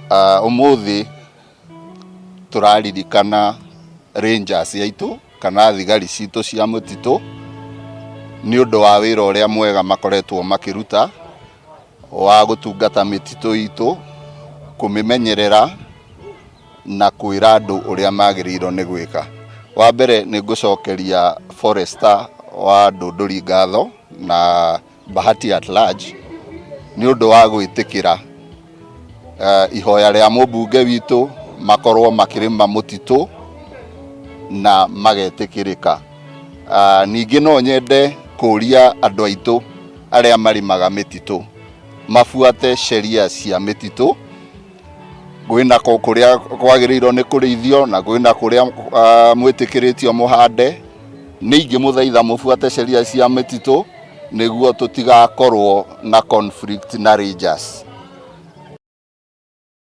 Ũmũthĩ tũraririkana rangers aitũ kana thigari citũ cia mũtitũ nĩ ũndũ wa wĩra ũrĩa mwega makoretwo makĩruta wa gũtungata mĩtitũ itũ, kũmĩmenyerera na kwĩra andũ ũrĩa magĩrĩirwo nĩ gwĩka. Wa mbere nĩ ngũcokeria forester wa Ndũndũri ngatho na Bahati at large nĩ ũndũ wa gwĩtĩkĩra ihoya rĩa mũmbunge witũ makorwo makĩrĩma mũtitũ na magetĩkĩrĩka. Ningĩ no nyende kũria andũ aitũ arĩa marĩmaga mĩtitũ mabuate sheria cia mĩtitũ. Kwĩna kũrĩa kwagĩrĩirwo nĩ kũrĩithio na kwĩna kũrĩa mwĩtĩkĩrĩtio mũhande. Nĩ ingĩmũthaitha mũbuate sheria cia mĩtitũ nĩguo tũtigakorwo na conflict na rangers.